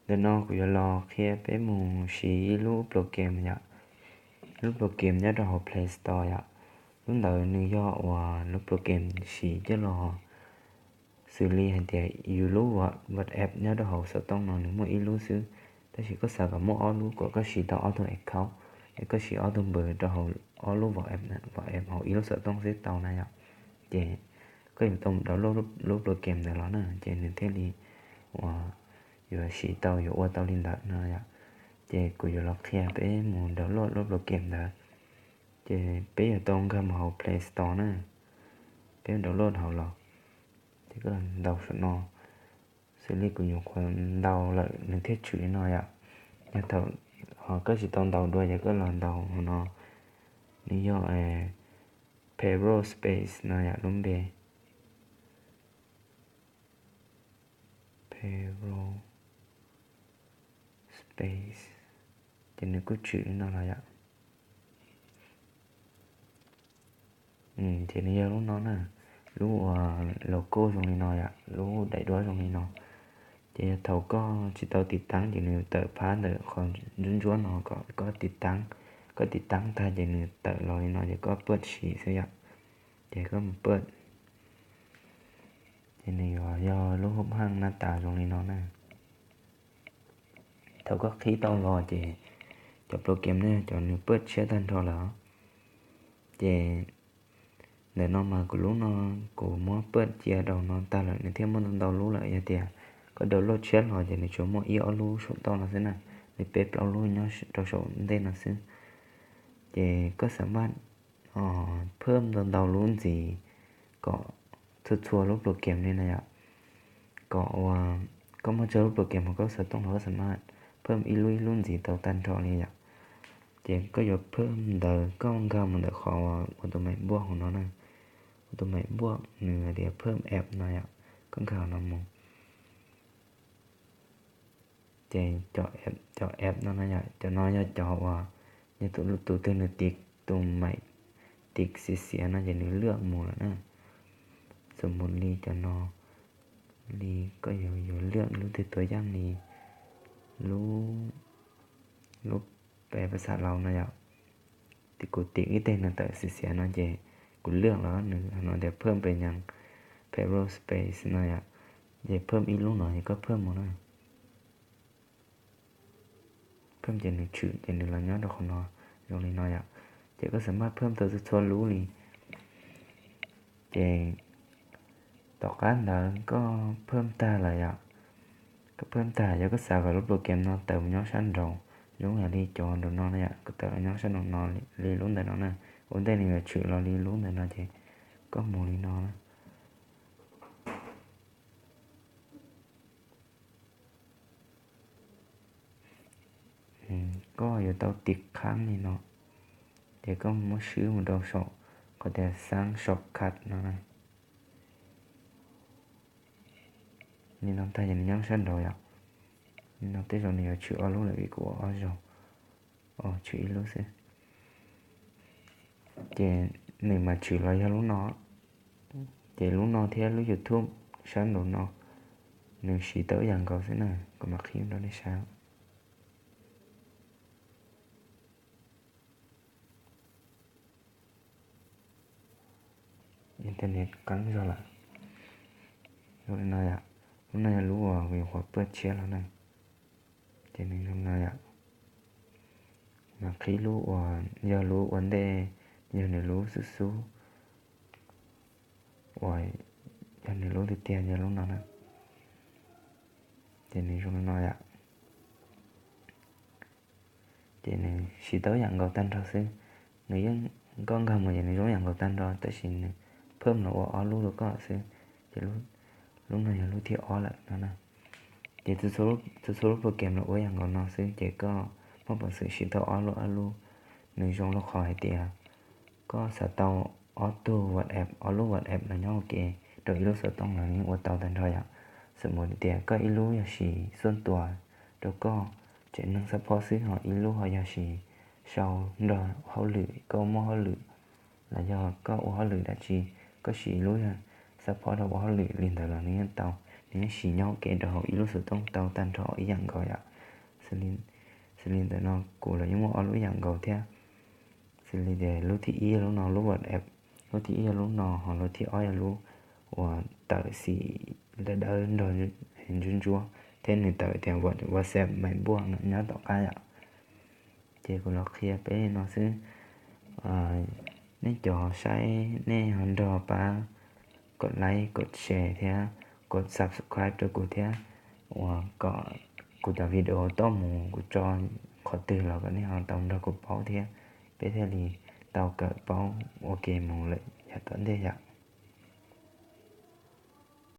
Ntawm no kuv yuav los qhia peb mus siv ib lub program yom, lub program nyob rau hauv Play Store yom. Lub ntawd nws yog uas lub program siv coj los xws li hais tias yus lub WhatsApp nyob rau hauv xov tooj no nws muaj ib lub xwb, tab sis koj xav kom muaj ob lub kom koj siv tau ob tug account, es koj siv ob tug npawb rau hauv ob lub WhatsApp, WhatsApp hauv ib lub xov tooj xwb tau na yom. Ces koj yuav tau download lub program ntawd los na ces nws thiaj li uas yuav siv tau yuav ua tau li ntawd no yom. Ces kuv yuav los qhia peb mus download lub program ntawd. Ces peb yuav tau nkag mus hauv Play Store na, peb download hauv los, ces koj los ntaus saum no, xws li kuv nyuam qhuav ntaus lawm nws thiaj tshwm li no yom. Yog thaum koj tsis tau ntaus dua ces koj los ntaus hauv no, nws yog Payroll Space no yom lub npe. Payroll Space, ces nws kuj tshwm li no los yom. Ces nws yog lub no na, lub uas logo zoo li no yom, lub daim duab zoo li no. Ces yog thaum koj tsis tau tiv taab ces nws tawm phab ntawm qhov ntsuab ntsuab no kom koj tiv taab, koj tiv taab tag ces nws tawm los li no ces koj paj siv xwb yom. Ces koj mus paj, ces nws yuav yog lub hoob haj naj tas zoo li no na. Thaum koj qhib tau los ces cov program ne yog cov nws paj tshiab tag nrho lawm. Ces ntawm no mas kuv lub no kuv muab paj cia rau no tag lawm, nws thiaj muaj ntau ntau lub lawm. Yog tias koj download tshiab los ces nws tsuas muaj ib ob lub saum toj no xwb na, nws peb plaub lub nyob rau saum ntej no xwb. Ces koj xam maj phaj ntau ntau lub ntxiv kom txhua txhua lub program li na yom. Kom uas koj muaj tsawg lub program hauv koj xov tooj los koj xam maj phaj ib lub ib lub ntxiv tau tag nrho li yom. Ces koj yuav phaj ntawd koj nkag mus ntawm qhov ua tus maim npuaj hauv no na, ua tus maim npuaj nws tias phaj app no yom, koj nkag no mus. Ces cov app no no yom, cov no yog cov uas yog tus twg nws tiv tus maim tiv xiav xiav no ces nws lwaj mus lawm na. Xam mus li cov no, li koj yuav yuav lwaj lub twg tua yaj li lub, lub peb pas xav laus no yom. Ces kuv tiv ib teg nws tawm xiav xiav no ces kuv lwaj los nws no tias phaj pes nyas, payroll space no yom. Ces phaj ib lub no ces koj phaj mus na. Phaj ces nws tshwm ces nws los nyob rau qhov no zoo li no yom. Ces koj xam maj phaj tau txhua txhua lub li. Ces tom qab ntawd koj phaj tag lawm yom, koj phaj tag yog koj xav kom lub program no tawm mus nyob sab nraud zoo yam li cov nraum no na yom, koj tawm los nyob sab nraum no li lub ntawm no na. Ua ntej nws yuav tshwm los li lub ntawm no ces koj mus li no na. Koj yuav tau tiv qhaab li no, ces koj muab swb mus rau saum qhov tias xab shortcut no. Li no tag ces nws nyob sab nraud yom. Li no tej zaum nws yuav tshwm ob lub lawm vim kuv ua ob zaug, tshwm ib lub xwb. Ces nws mas tshwm los yog lub no, ces lub no thiab lub YouTube sab nraum no nws siv tau ib yam nkaus xwb na, kuv mam qhib rau nej saib. Internet qeeb zog lawm. Zoo li no yom, lub no yog lub uas kuv nyuam qhuav paj tshiab los na, ces nws zoo no yom. Mas qhib lub uas yog lub ua ntej, yog nws lub xub xub, uas yog nws lub tiag tiag yog lub no na. Ces nws zoo li no yom. Ces nws siv tau ib yam nkaus tag nrho xwb. Nws yeej, koj nkag mus ces nws zoo ib yam nkaus tag nrho tab sis nws phaj los ua ob lub rau koj xwb. Ces lub no yog lub thib ob lawm no na. Ces txhua txhua lub program los ua ib yam nkaus no xwb ces koj muaj peev xwm siv tau ob lub ob lub. Nws zoo rau qhov hais tias koj xav tau ob tug WhatsApp, ob lub WhatsApp los nyob ua ke rau ib lub xov tooj los nws yeej ua tau tag nrho yom. Xam mus tias koj ib lub yog siv xuaj tuas rau koj tsev neeg xab phob xwb, ho ib lub ho yog siv sau nrog hauj lwm, koj muaj hauj lwm los yog koj ua hauj lwm dab tsi, koj siv ib lub yog xab phob rau ua hauj lwm li ntawd los nws yeej tau. nws yeej siv nyob ua ke rau hauv ib lub xov tooj tau tag nrho ib yam nkaus yom. Xws li ntawm no kuv los yeej muaj ob lub yam nkaus thiab. Xws li tias lub thib ib yog lub no, lub WhatsApp, lub thib ib yog lub no, ho lub thib ob yog lub uas tawm xim dawb dawb nrog ntsuab ntsuab thiab nws tawm tias WhatsApp Maiv Npuaj nyob tom qab yom. Ces kuv los qhia peb no xwb. Nej cov saib nej ho nrog pab kom like, kom share thiab kom subscribe rau kuv thiab, uas kom kuv cov video tuaj mus kuv tso qhov twg los kom nej ho tau nrog kuv paub thiab, peb thiaj li tau kawm paub ua ke mus lawm yav tom ntej yom.